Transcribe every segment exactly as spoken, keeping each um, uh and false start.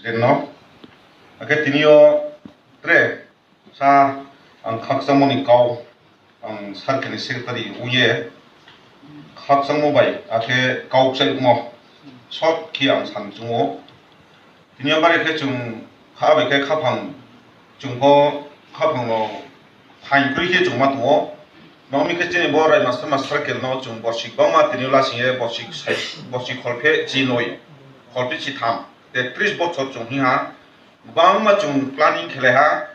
President no. Akhe tini yo tre sa ang khakchangmo ni kau, ang circle ni secretary ong ye khakchangmo bai akhe kau kchaimo short khe ang san chung ou. Tini yo bari khe chung kha bai khe khaphang, chung pho khaphang no phaing kroi khe chung ma tong ou. Mangmi khe chini bo Raimasama circle no chung borsi gbangma tini yo lasing ye borsi kholpheh chi noi, kholpheh chi tham, tetris bochor chung hing ha, gbangma chung planning khelai ha,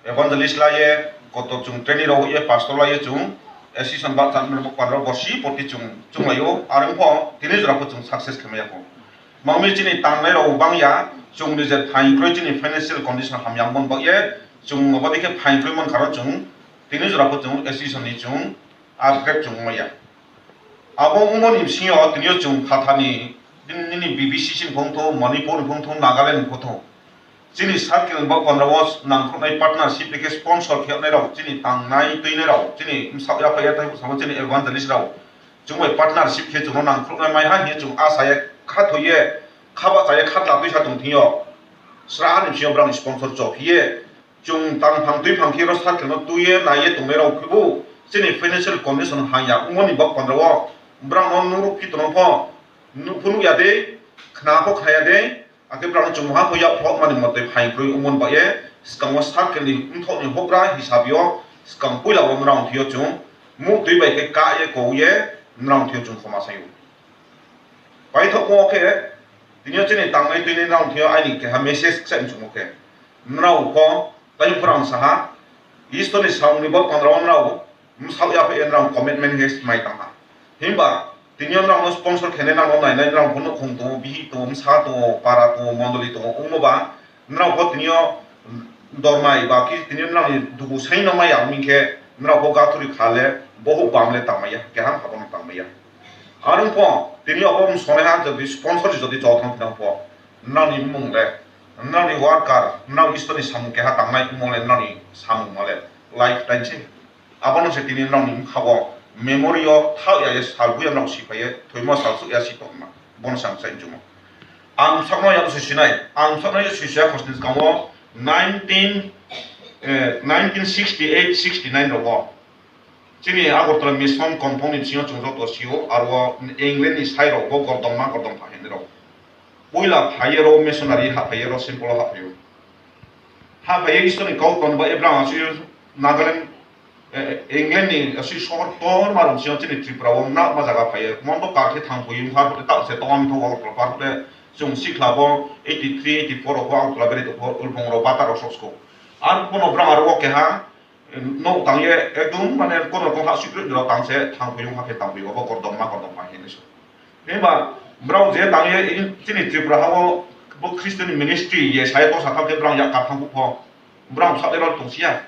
evangelist la ye, koto chung training rao ye, pastor la ye chung, association bahcha ni bo panda rao borsi poti chung chunglai ou, are ong pho tini jora pho chung success khe mai ya kho. Mangmi chini tangnai rao bang ya, chung ni je phaing kroi chini financial condition hamya mon bah ye, chung abo dei khe phaing kroi mon karo chung, tini jora pho chung association ni chung upgrade chung mai ya. Abo ongmo ni bsing yo tini yo chung phatha ni, nini B B C C ni phung thou, Manipur ni phung thou, Nagaland ni phung thou, chini circle ni baoh panda wo nangkhruhnai partnership dei khe sponsor khe yagnai rao, chini tangnai tuinai rao, chini bsaoh yaphai ya taibo samo chini evangelist rao, chung bai partnership khe chung no nangkhruhnai mai ha hing ye chung asa ye khathoi ye, khabahcha ye khatla tuisa tong thing yo, sraha ni bsing yo brao ni sponsor chophi ye, chung tangphang tuiphang khe ro circle no tui ye nai ye tongnai rao khebu, chini financial condition hamya ongmo ni baoh panda wo, brao no nuhruhphi tong no pho, nuh pho nuh ya dei, khna pho khna ya dei, akhe brao no chung mungha pho yak pho mani mote phaing kroi ongmo ni bah ye, skang wo circle ni mthoh ni houhgra hisab yo, skang poila wo nrao thing yo chung muhtui bai khe kah ye kou ye, nrao thing yo chung khoma sai ou. Paithoh wo khe, tini yo chini tangnai tuinai nrao thing yo aini keha message kchaih mchumo khe, nrao pho, tai phrang sa ha, Isor ni samung ni baoh panda wo nrao bsaoh yaphai ye nrao commitment khe smai tang ha. Himba tini yo nrao no sponsor khe nai, nrao no nainai, nrao pho nouhkhong tong ou, bihih tong ou, bsa tong ou, para tong ou, mondoli tong ou, ongmo ba nrao pho tini yo dormai ba khe tini yo nrao ni dugu saing no mai ya ong mi khe, nrao pho gathuri kha le, bohouh bam le tangmai ya, keha pha bo no tangmai ya. Are ong pho, tini yo abo bsonaiha jodi sponsor jodi chao thanng phinang pho, nrao ni mmung le, nrao ni worker, nrao Isor ni samung keha tangnai ongmo le, nrao ni samungmo le lifetime se. Abo no se tini nrao ni bkha wo memory yo thaoh ya ye sal bui ya nrao siphai ye thoimo sal suh ya si tongma, bo no se ang kchaih mchumo. Ang bsaoh no yag soi sinai, ang bsaoh no yag soi si ya khosni skang wo nineteen, eh, nineteen sixty eight sixty nine rao wo chini Agartala Mission compound ni bsing yo chung joto si ou, aro wo England ni sai rao bo gordoma gordom pha hinai rao poila phai ye ro missionary hahphai ye ro Saint Paul wo hahphai ou. Hahphai ye Isor ni kau tong bah ye brang asuh Nagaland, eh, England ni asuh sohor ktorma rao bsing yo chini Tripura wo nangma zaga phai ye, mondo kar khe thanngphoi ye, har phuh le taoh se tong thou, Agartala par phuh le chung sikhla bo eighty three, eighty four rao pho Agartala bere tong pho, ulphong rao bata rao sohskou. Ar pho no brang aro wo keha, nouh tang ye, ekdom mane kono kong ha sikroi rao tang se, thanngphoi ou, ha khe tangphoi ou, abo gordoma gordom pha hinai se. Himba brao je tang ye, chini Tripura ha wo, bo Christian ministry ye sa ye tosa thanng khe brang yak kar thanng phuh pho, brang bsa de rao tong si ya.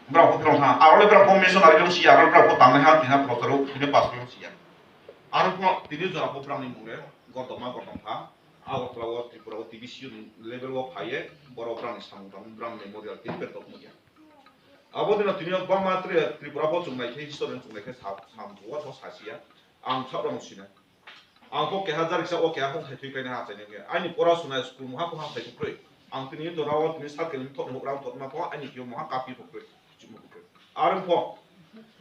Brao pho brang thanng, aro le brao pho missionary long si ya, aro brao pho tangnai ha, tini ha prochar ou, tini pastor long si ya. Aro pho tini jora pho brang ni mmung le gordoma gordom pha. Agartala wo, Tripura wo, T B C ni level wo phai ye, boro brang ni samung tang, brang memorial tini ber tongmo ya. Abo dei no tini yo gbangma tre Tripura pho chung nai khe, history chung nai khe, sa-, samung wo so sa si ya. Ang bsaoh rao no si nai. Ang pho keha jariksa wo keha houhthai thui kainai ha chai nai khe. Aini pora sunai school mungha pho hahthai pho kroi. Ang tini jora wo tini circle ni mthoh ni houhgra mthoh ma pho aini thing yo mungha kaphi pho kroi. Chimo pho kroi. Are ong pho,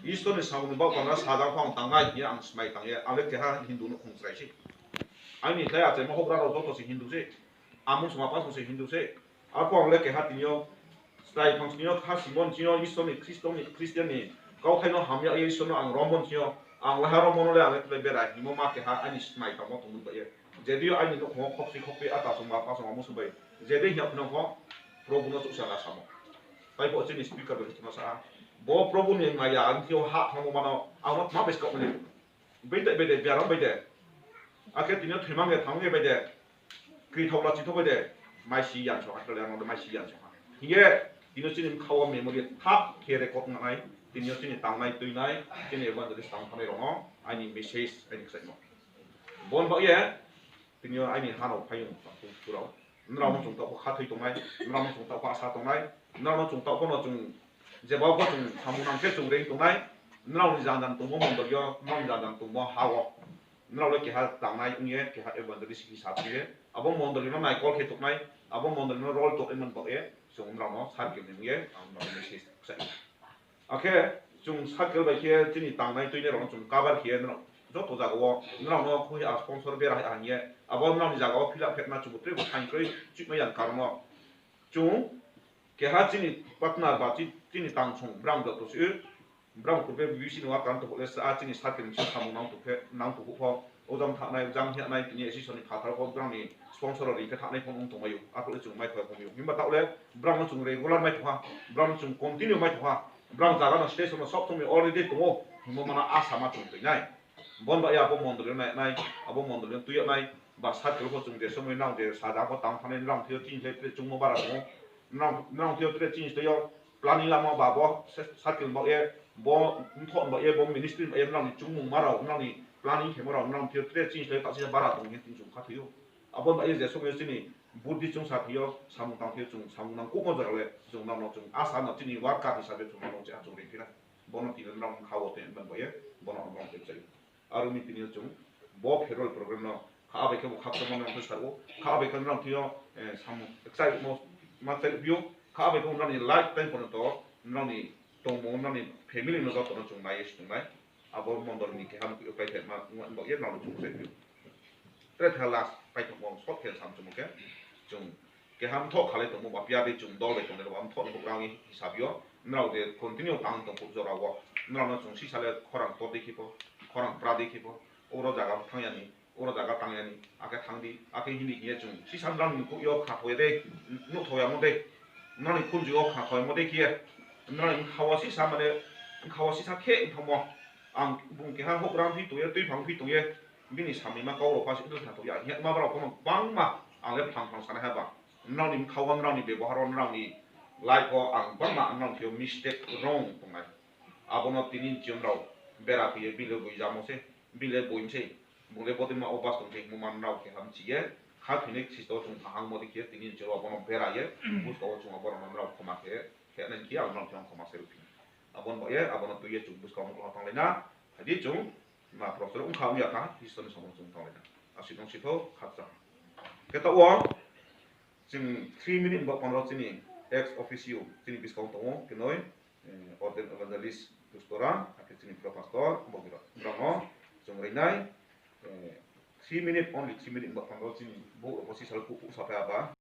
Isor ni samung ni baoh panda sajak pho ang tangnai hing ye ang smai tang ye, ang le keha Hindu nouhkhong chrai se. Aini khlai achaimo houhgra rao joto se Hindu se. Amung song apa song se Hindu se. Arphuh ang le keha tini yo, chrai phang sini yo, kha simo ni sini yo, Isor ni Khristo ni, Christian ni kauthai no hamya ye Isor no ang rommo ni sini yo, ang le ha rommo no le ang le bera hingmo ma keha aini smai tangmo tongmo bai ye. Jedi yo aini nouhkhong wo khokchi khokpi ata song apa song amung song bai. Jedi hing ya phunang pho, Probhu no chouhsa la samo. Tai pho chini speaker bai khe tongma sa ha. Bo Probhu ni maya ang thing yo hah thanngmo ma no, ang no tma bai skaoh mani. Bai de, bai de, biaram bai de. Akhe tini yo thoimang ye thanng ye bai de. Kri thaoh la chithao bai de. Mai si yan song ha, kra le ang no de mai si yan song ha. Hing ye, tini yo chini bkha wo memory thap khe record ong nai. Tini yo chini tangnai tuinai, chini evangelist tang thanngnai rao no, aini message, aini kchaimo. Bo ni baoh ye, tini yo aini ha no phaiyong tang thou rao. Nrao no chung taoh pho khathoi tongnai, nrao no chung taoh pho asa tongnai, nrao no chung taoh pho no chung jeba pho chung samung nang khe chung reing tongnai, nrao ni jang jang tongmo mondoli yo, nrao ni jang jang tongmo ha wo. Nrao le keha tangnai ong ye, keha evangelist hing sa tong ye, abo mondoli no naikol khe tongnai, Abo mondoli no role tong man baoh ye, chung nrao no circle ni hing ye ang nrao no message kchai. Akhe chung circle bai khe chini tangnai tuinai rao no chung cover khe ye nrao joto zaga wo nrao no khui a sponsor bera hai hing ye, abo nrao ni zaga wo fill up khe ma chung bo tre bo saing kroi chihmai ya ni karon no. Chung keha chini partner ba chi-, chini tangsong brang joto si, brang purbe B B C ni wa kan to le sa chini circle ni samung nang to khe, nang to pho, ojang thanai, jang hianai, tini association ni phathar pho brang ni sponsor ri khe thanai pho ong tongmai ou, arphuh le chung mai khoi pho mi ou. Himba taoh le brang no chung regular mai tongha, brang no chung continue mai tongha, brang zaga no station no sob somoi already tong ou, hingmo mana asa ma chung tuinai. Bon ba ye abo mondoli no nai nai, abo mondoli no tui yag nai, ba circle pho chung je somoi nrao je saja pho tang thanai, nrao thing yo chini slái tre chungmo bara tong ou, nrao thing yo tre chini slái yo planning lamo ba bo circle ba ye, bo mthoh ba ye, bo ministry ba ye, nrao ni chungmung ma rao, nrao ni planning khemo rao, nrao thing yo tre chini slái yo taohsisa bara tong hing ye tini chung khathoi ou. Abo ba ye je somoi yo chini buddi chungsa thing yo, samung tang thing yo chung samung nang kuhmo jora le, chung nrao no chung asa no chini worker hisabe chung nrao no cheha chung ri phi nai. Bo no tini nrao bkha wo tong man ba ye, bo no nrao te chai. Aro ni tini yo chung bo farewell program no kha bai khe bo khakchangma nrao khe sar ou, kha bai khe nrao thing yo, eh, samung kchaimo ma chai phi ou, kha bai khe nrao ni life time porjonto nrao ni tongmung, nrao ni family no joto no chung nai ye si tongnai. Abo mondoli ni keha mkoih yo paithai ma ong ba ye nrao no chung kchai phi ou. Tre tha last paithai mo short khe sam chungmo khe, chung keha mthoh khalai tongmo ba pia dei chung dol bai tongnai rao ba mthoh ni houhgra ong ye hisab yo, nrao je continue tang tong phuh jora wo, nrao no chung sisa le khorang tor dei khe pho, khorang pra dei khe pho, oro zaga thanng ya ni, oro zaga tang ya ni, akhe thanng di, akhe hing di hing ye chung sisa nrao ni mkoih yo khathoi ya dei, nuhthao yamo dei, nrao ni khunju yo khathoi yamo dei khe ye, nrao ni bkha wo sisa mane, bkha wo sisa khe ong thanngmo, ang bung keha houhgra phi tong ye, tuiphang phi tong ye, bini samnaima kau rao pha se dei khathoi ya hing ye ma brao pho no gbangma ang le phang phang sanai ha ba. Nrao ni bkha wo, nrao ni bebohar wo, nrao ni life wo ang gbangma nrao thing yo mistake wrong tongnai. Abo no tini ni chiyom rao bera khe ye bile boi jamo se, bile boi mi se, bung le bodei ma obas tong se hingmo ma nrao khe hamchi ye, kha thoi nai sisto chung kahangmo dei khe tini ni chiyom abo no bera ye, buskang wo chung abo rao no nrao khoma khe, khe nai khe ang nrao thing yo khoma se ruphi. Abo ni baoh ye, abo no tui ye chung buskang wo mkla tanglai na, phai di chung, ma professor ongkha ong ya kha, history ni samung chung tanglai na. Asi nung si thou, khakchang. Khe taoh wo, chini three minute ba pondro chini ex officio, chini buskang tong ou, khe noi, eh, ordained evangelist Tustora, akhe chini pro pastor, bo gira. Brao no chung ri nai, eh, three minute, only three minute ba pondro chini bo rao bo sisa le kuh kuh saphai aba.